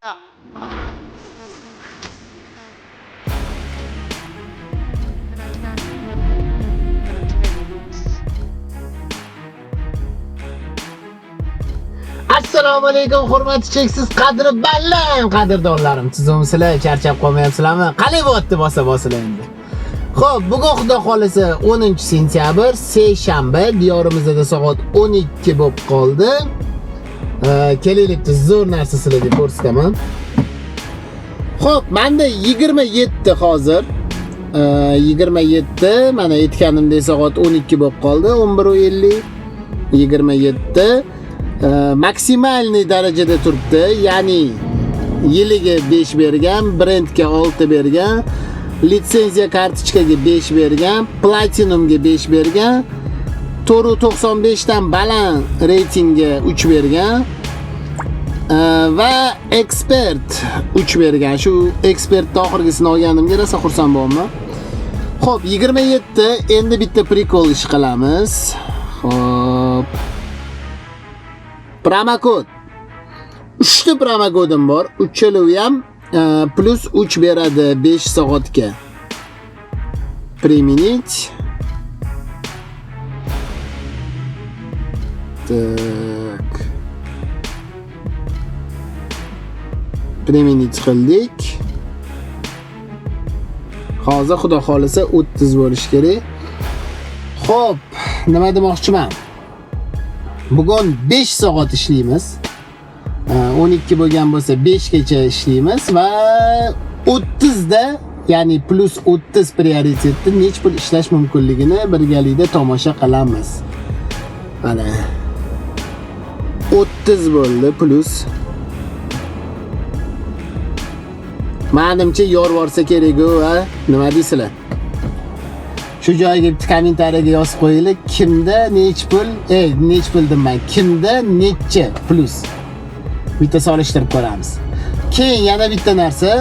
Assalomu alaykum, hurmatli cheksiz qadri baland qadrdonlarim. Tuzumsizlar, charchab qolmayapsizlarmi? Qalay bo'lyapti bosa bosila endi. Xo'p, bugun Xudo xolisa 10-sentyabr, seshanba, diyorimizda soat 12 bo'lib qoldi. Kelaylikda zo'r narsa sizlarga ko'rsataman. Xo'p, menda 27 hozir. 27, mana aytganimdek soat 12 bo'lib qoldi, 11:50. 27 maksimalniy darajada turibdi, ya'ni yiliga 5 bergan, brendga 6 bergan, litsenziya kartochkaga 5 bergan, platinumga 5 bergan, 495 dan baland reytingga 3 bergan va ekspert 3 bergan. Shu ekspertni oxirgisini olganimga rosa xursand bo'ldim. Xo'p, 27, endi bitta prikol ish qilamiz. Xo'p. Promokod. 3 ta promokodim bor. Uchalovi ham plus 3 beradi 5 soatga. Применить. Так. Применить qildik. Hozir Xudo xolisa 30 bo'lishi kerak. Xo'p, nima demoqchiman? Bugun 5 soat ishlaymiz. 12 bo'lgan bo'lsa 5 gacha ishlaymiz va 30 da, ya'ni plus 30 prioritetda nech pul ishlash mumkinligini birgalikda tomosha qilamiz. Mana 30 bo'ldi plus. Menimcha yorvorsa kerak-ku, ha? Nima deysizlar? Shu joyga bitta kommentariyaga yozib qo'yinglar, kimda nech pul, nech pul deyman, kimda necha plus. Bitta solishtirib ko'ramiz. Keyin yana bitta narsa,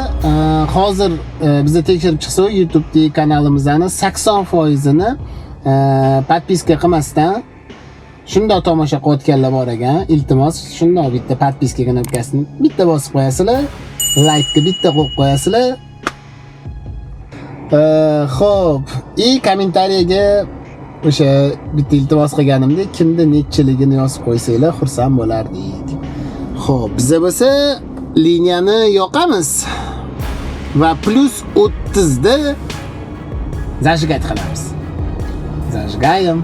hozir biza tekshirib chiqsak, YouTube'dagi kanalimizning 80%ini podpiska qilmasdan shundoq tomosha qilayotganlar bor ekan. Iltimos, shundoq bitta podpiska knopkasini bitta bosib qo'yasizlar, like-ni bitta qo'yib qo'yasizlar. Xo'p, i kommentariyaga o'sha bitta iltimos qilganimdek, kimda nechiligini yozib qo'ysanglar xursand bo'lardik. Xo'p, biza bo'lsa liniyani yoqamiz va plus 30 da zajigать qilamiz. Zajgaем.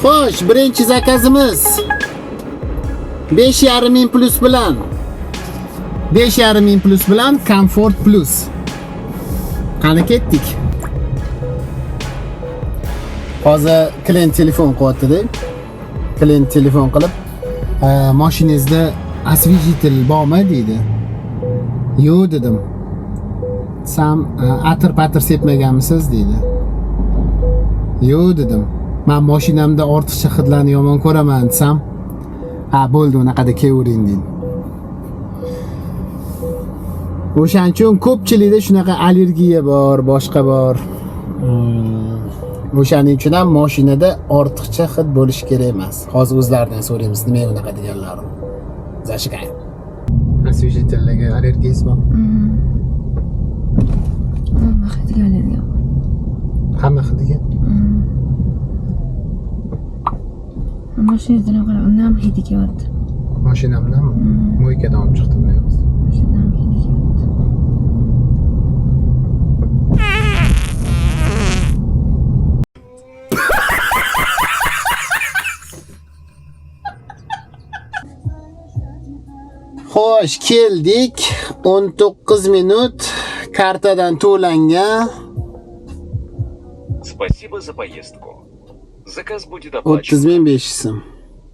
Xo'sh, birinchi zakazimiz 5,5 ming plus bilan. 5,5 ming plus bilan Comfort Plus. Qani ketdik. Hozir klient telefon qilyapti-da. Klient telefon qilib, mashinangizda освежитель bormi deydi. Yo'q dedim. Sam atir patir sepmaganmisiz deydi. Yo'q dedim. Men mashinamda ortiqcha hidlarni yomon ko'raman desam, ha bo'ldi, unaqada kelavering deydi. O'shaning uchun ko'pchilikda shunaqa allergiya bor, boshqa bor. O'shaning uchun ham mashinada ortiqcha hid bo'lishi kerak emas. Hozir o'zlaridan so'raymiz, nima unaqa deganlarini. Зажигаем. Освежитель larga allergiyasi bor. Hamma hidiga allergiya bor. Hamma hidiga. Mashinangizdan ham qarang, undan ham hidi kelyapti. Mashinamdanmi? Мойка dan olib chiqdim deyapsiz. Shundan ham hidi kelyapti. Xo'sh, keldik. 19 minut kartadan to'langan. Спасибо за поездку. Заказ будет оплачен. 30 500 so'm.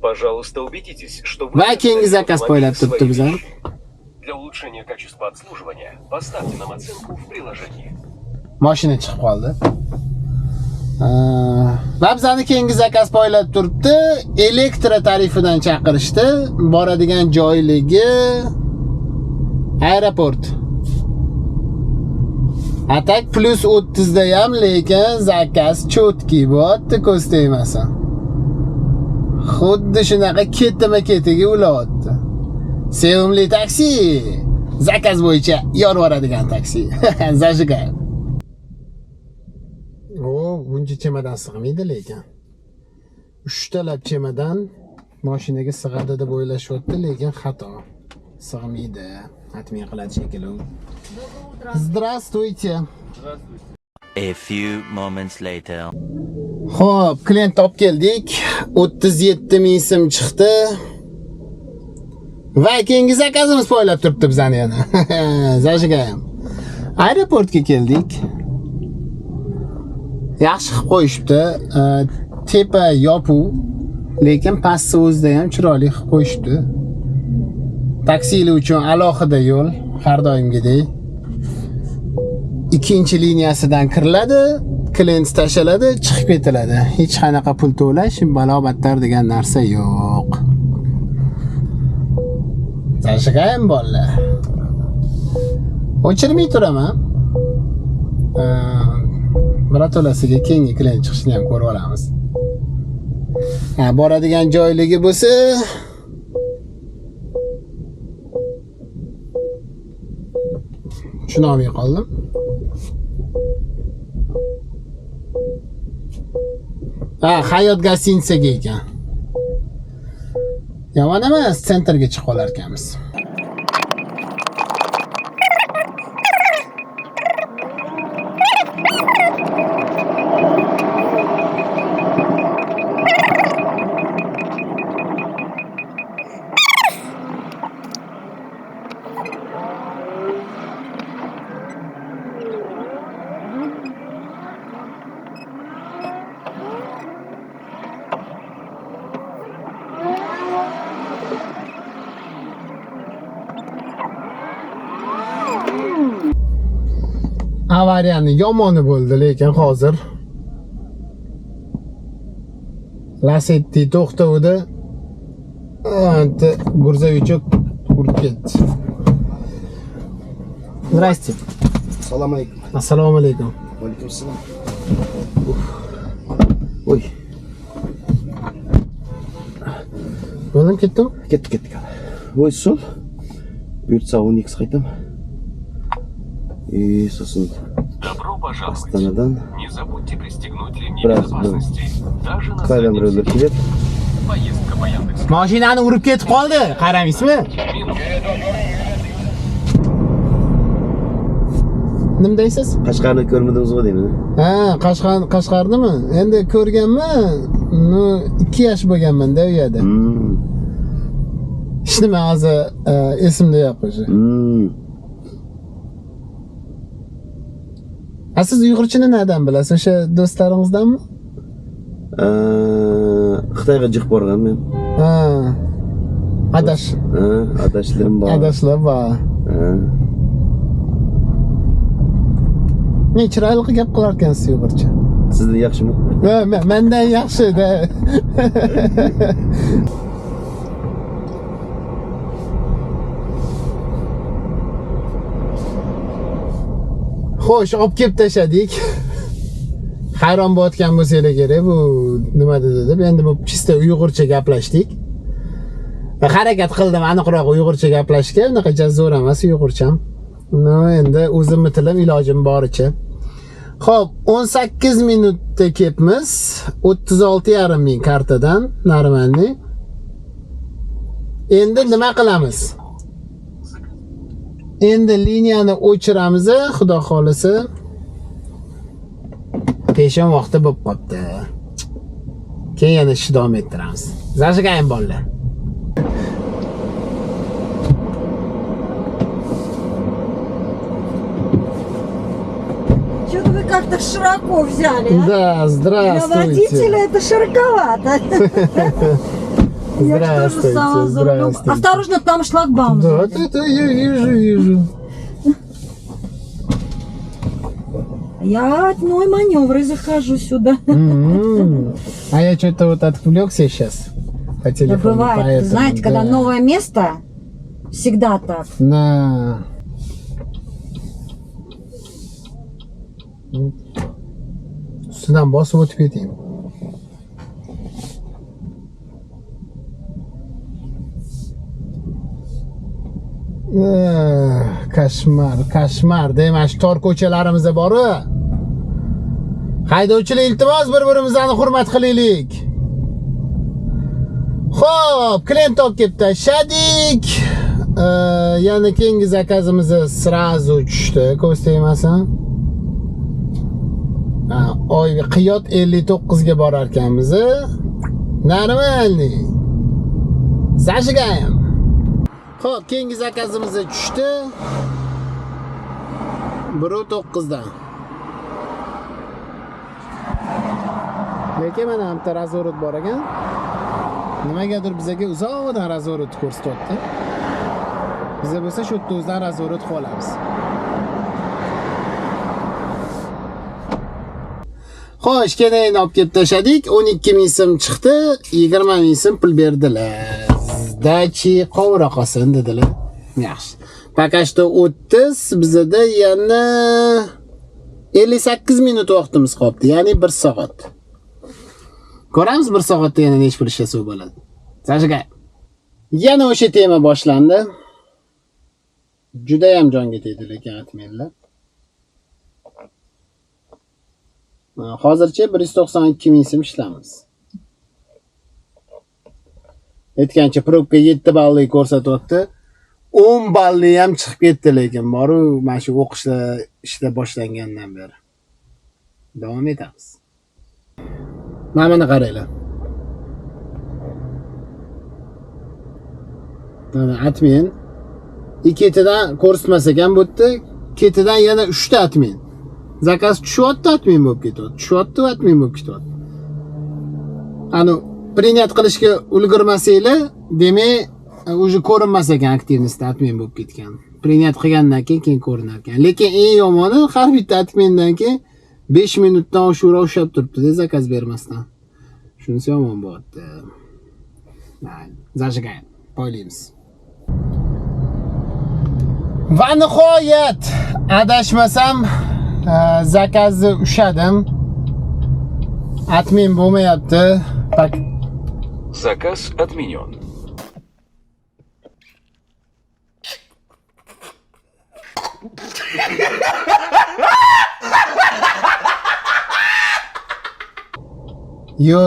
Пожалуйста, убедитесь, что вы Va keyingi оставили в zakaz автомобиле poylab turibdi свои bizani. вещи. Для улучшения качества обслуживания поставьте нам оценку в приложении. Mashina chiqib qoldi. Va bizani keyingi zakaz poylab turibdi. Elektro tarifidan chaqirishdi. Boradigan joyligi aeroport. А так plus 30 da ham lekin zakaz чёткий bo'lyapti, ko'z tegmasin. Xuddi shunaqa ketma ketiga ulayapti. Sevimli taksi. Zakaz bo'yicha yorvoradigan taksi. Зажигаем. O, buncha chemodan sig'maydi lekin. 3talab chemodan mashinaga sig'adi deb o'ylashyapti, lekin xato. Sig'maydi. Отмен qiladi shekilli. Здравствуйте. A few moments later. Xo'p, klient olib keldik. 37 ming so'm chiqdi. Va keyingi zakazimiz poylab turibdi bizani yana. Зажигаем. Aeroportga keldik. Yaxshi qilib qo'yishibdi. Tepa yopuv, lekin pastni o'zida ham chiroyli qilib qo'yishibdi. Taksilar uchun alohida yo'l, har doimgidek. Ikkinchi liniyasidan kiriladi, klient tashaladi, chiqib ketiladi. Hech qanaqa pul to'lash, balo-battar degan narsa yo'q. Зажигаем bolalar. O'chirmay turaman. Birato'lasiga keyingi klient chiqishini ham ko'rib olamiz. Ha, boradigan joyligi bo'lsa, tushunolmay qoldim. Ha, Hayot gостиницаga ekan. Yomon emas, sentrga chiqib olar ekanmiz. Avariyani yomoni bo'ldi, lekin hozir Lacetti to'xtavdi. Anta грузовичок urib ketdi. Здрасте. Assalomu alaykum. Assalomu alaykum. Va alaykum assalom. Oy, Bo'ldimi, ketdimi? Ketdik, ketdik. Ой, сол. Бұйыртса 12 қайтам. И сосын Добро пожаловать. Астанадан Не забудьте пристегнуть ремни Біраз безопасности. Даже на Қытайдан заднем біреулер сиденье. келеді. Поездка по Яндекс. Mashinani urib ketib qoldi, qaramaysizmi? Минут. Nima deysiz? Qashqarni ko'rmadingiz ғой деймін. Ha, Qashqar, Qashqarnimi? Endi ko'rganman. Ну, 2 yosh bo'lganman-da u yerda. Hech nima hozir esimda yo'q уже. A siz uyg'urchani nerdan bilasiz? O'sha do'stlaringizdanmi? Xitoyga jiq borgan men. Ha. Adash, Ha, adashlarim bor. adashlar bor. Ha. Ne chiroyli gap qilar ekansiz uyg'urcha. Sizdan yaxshimi? Ha, mendan yaxshi-da. Xo'sh, olib kelib tashladik. Hayron bo'layotgan bo'lsanglar kerak, bu nima dedi deb. Endi bu чисто uyg'urcha gaplashdik. Va harakat qildim aniqroq uyg'urcha gaplashishga, unaqa zo'r emas uyg'urcham. No, endi o'zimni tilim ilojim boricha. Xo'p, 18 minutda ketmiz. 36,5 ming kartadan нормальный. Endi nima qilamiz? Endi liniyani o'chiramiz, xudo xolisa. Peshin vaqti bo'lib qopti. Keyin yana ishni davom ettiramiz. Зажигаем bolalar. Что-то вы как-то широко взяли, а? Да, Для здравствуйте. водителя это широковато. Я ж тоже сама за рулем. Здравствуйте. Осторожно, там шлагбаум. Да, сзади. это я вижу, вижу. Я одной маневрой захожу сюда. А я что-то вот отвлекся сейчас по Да телефону, бывает, поэтому, знаете, когда да. новое место, всегда так. Да. Ustidan bosib o'tib keting. Кошмар, кошмар. Demak, shu tor ko'chalarimizda bor-u. Haydovchilar, iltimos, bir-birimizni hurmat qilaylik. Xo'p, klient olib kelib tashladik. Yana keyingi zakazimiz srazu tushdi, ko'z tegmasin. Oy, Qiyot 59 ga borar ekanmiz. Нормальный. Зажигаем. Xo'p, keyingi zakazimiz tushdi. 1.9 dan. Lekin mana bitta razворот bor ekan. Nimagadir bizaga uzoqdan razворот ko'rsatyapti. Biza bo'lsa shu yerda o'zidan razворот qilib olamiz. Xo'sh, keyin olib kelib tashladik. 12 ming so'm chiqdi, 20 ming so'm pul berdilar. Dachi qovura qolsin dedilar. Yaxshi. Пока что 30, bizada yana 58 minut vaqtimiz qolibdi, ya'ni 1 soat. Ko'ramiz 1 soatda yana nech pul ishlasa bo'ladi. Sashiga. Yana o'sha tema boshlandi. Juda ham jonga tegdi lekin atmenlar. Hozircha 192 ming so'm ishlaymiz. Aytgancha probka 7 balli ko'rsatyapti. 10 balli ham chiqib ketdi lekin boru mana shu o'qishlar ishlar boshlangandan beri. Davom etamiz. Mana buni qaranglar. Mana admin ikkitidan ko'rsatmas ekan bu yerda, ketidan yana 3 ta admin. Zakaz tushyapti, admin bo'lib ketyapti. Tushyapti, admin bo'lib ketyapti. Ani принять qilishga ulgurmasanglar, demak, уже ko'rinmas ekan aktivnostda admin bo'lib ketgan. Принять qilgandan keyin ko'rinar ekan. Lekin eng yomoni har bitta admindan keyin 5 minutdan oshiqroq ushlab turibdi-da zakaz bermasdan. Shunisi yomon bo'lyapti. Зажигаем, poylaymiz. Va nihoyat adashmasam zakazni ushadim. Admin bo'lmayapti. Заказ отменен. Yo,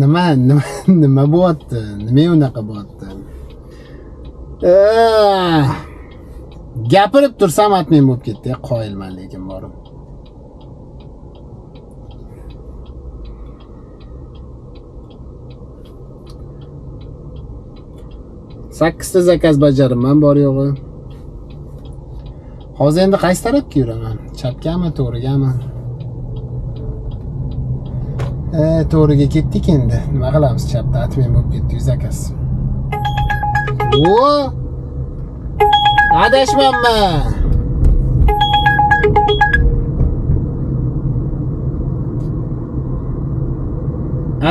nima bo'lyapti? Nima unaqa bo'lyapti? Gapirib tursam admin bo'lib ketdi, qoyilman lekin borib. Sakkizta zakaz bajaribman bor yo'g'i. Hozir endi qaysi tarafga yuraman? Chapgami, to'g'rigami? To'g'riga ketdik endi. Nima qilamiz? Chapda admin bo'lib ketdi zakaz. O! Adashmanman.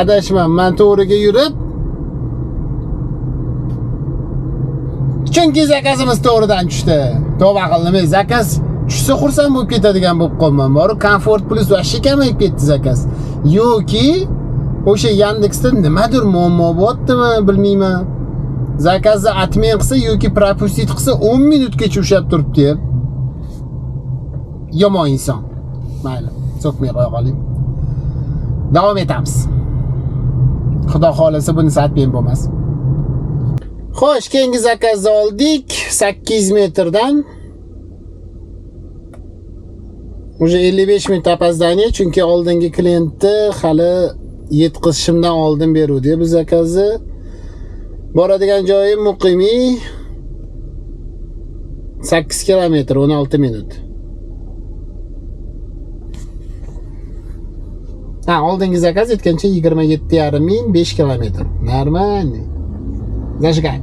Adashmanman, to'g'riga yurib, chunki zakazimiz to'g'ridan tushdi. Tavba qildim, zakaz tushsa xursand bo'lib ketadigan bo'lib qolman. Boru Comfort Plus vashshe kamayib ketdi zakaz. Yoki o'sha Yandexda nimadir muammo bo'lyaptimi, bilmayman. Zakazni admin qilsa yoki propustit qilsa 10 minutgacha ushlab turibdi. Yomon inson. Mayli, so'kmay qo'ya qoling. Davom etamiz. Xudo xolasa bunisi admin bo'lmas. Xo'sh, keyingi zakazni oldik 800 metrdan. Уже 55 minut опоздание, chunki oldingi klientni hali yetkazishimdan oldin beruvdi bu zakazni. Boradigan joyim Muqimiy 8 kilometr 16 minut. Ha, oldingi zakaz aytgancha 27,5 ming 5 kilometr. Нормально. Зажигай.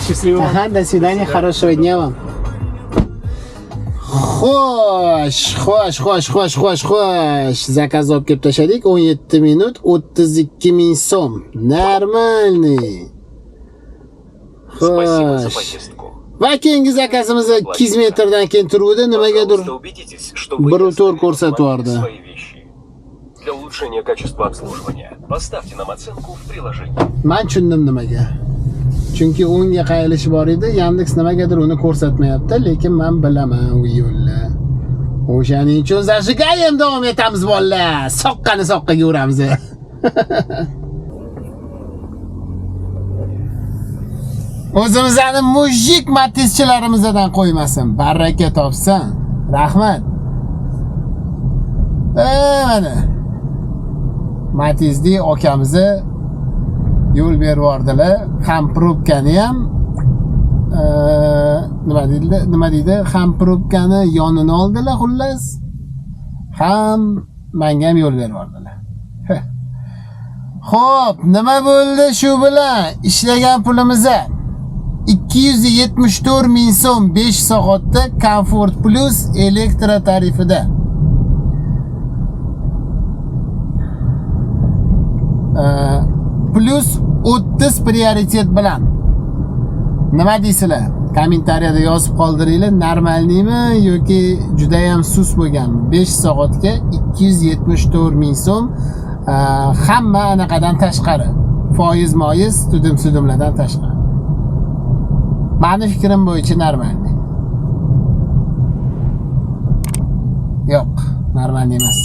Счастливо. Ага, до свидания, хорошего дня вам. Xo'sh, xo'sh, xo'sh, xo'sh, xo'sh, xo'sh. Zakaz olib kelib tashladik. 17 minut 32 ming so'm. Нормальный. Спасибо за Xo'sh. поездку. Va keyingi zakazimiz 200 metrdan keyin turuvdi. Nimagadir Пожалуйста, убедитесь, что вы bir не to'rt оставили в ko'rsatib автомобиле yubordi. свои вещи. Для улучшения качества обслуживания поставьте нам оценку в приложении. Men tushundim nimaga. Chunki o'ngga qayilish bor edi. Yandex nimagadir uni ko'rsatmayapti, lekin men bilaman u yo'lni. O'shaning uchun зажигаем, davom etamiz bolalar. Soqqani soqqaga uramiz. O'zimizni mujik matizchilarimizdan qo'ymasin. Baraka topsin. Rahmat. Mana Matizli akamizni yo'l berib yubordilar. Ham probkani ham nima deydi? Ham probkani yonini oldilar xullas. Ham menga ham yo'l berib yubordilar. Xo'p, nima bo'ldi shu bilan? Ishlagan pulimizni 274 ming so'm 5 soatda Comfort Plus elektro tarifida. Plus 30 prioritet bilan. Nima deysizlar? Kommentariyada yozib qoldiringlar, normalnimi yoki juda ham sus bo'lganmi? 5 soatga 274 ming so'm, hamma anaqadan tashqari. Foiz moiz, tudim-sudimlardan tashqari. Meni fikrim bo'yicha normalniy. Yo'q, normal emas.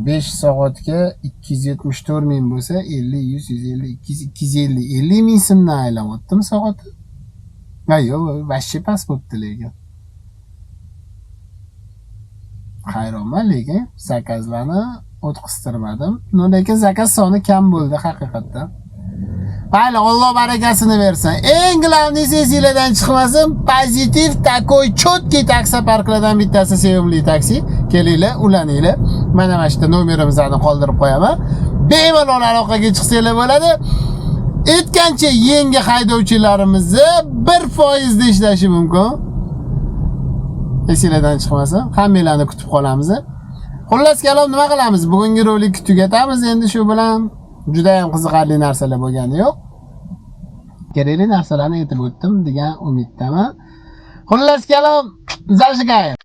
5 soatga 274 ming bo'lsa, 50, 100, 150, 200, 250, 50 ming so'mdan aylanyaptimi soati? Ha, yo'q, vashshe past bo'pti lekin. Hayronman, lekin zakazlarni o'tqiztirmadim. No, lekin zakaz soni kam bo'ldi haqiqatdan. Mayli, Alloh barakasini bersin. Eng главныйsi esinglardan chiqmasin, pozitiv такой четкий taksoparklardan bittasi sevimli taksi. Kelinglar, ulaninglar. Mana shu yerda nomerimizni qoldirib qo'yaman. Bemalol aloqaga chiqsanglar bo'ladi. Aytgancha yangi haydovchilarimizni 1% da ishlashi mumkin. Esinglardan chiqmasin. Hammanglarni kutib qolamiz. Xullas kalom, nima qilamiz? Bugungi rolikni tugatamiz endi shu bilan. Juda ham qiziqarli narsalar bo'lgani yo'q. Kerakli narsalarni aytib o'tdim degan umiddaman. Xullas kalom, зажигаем.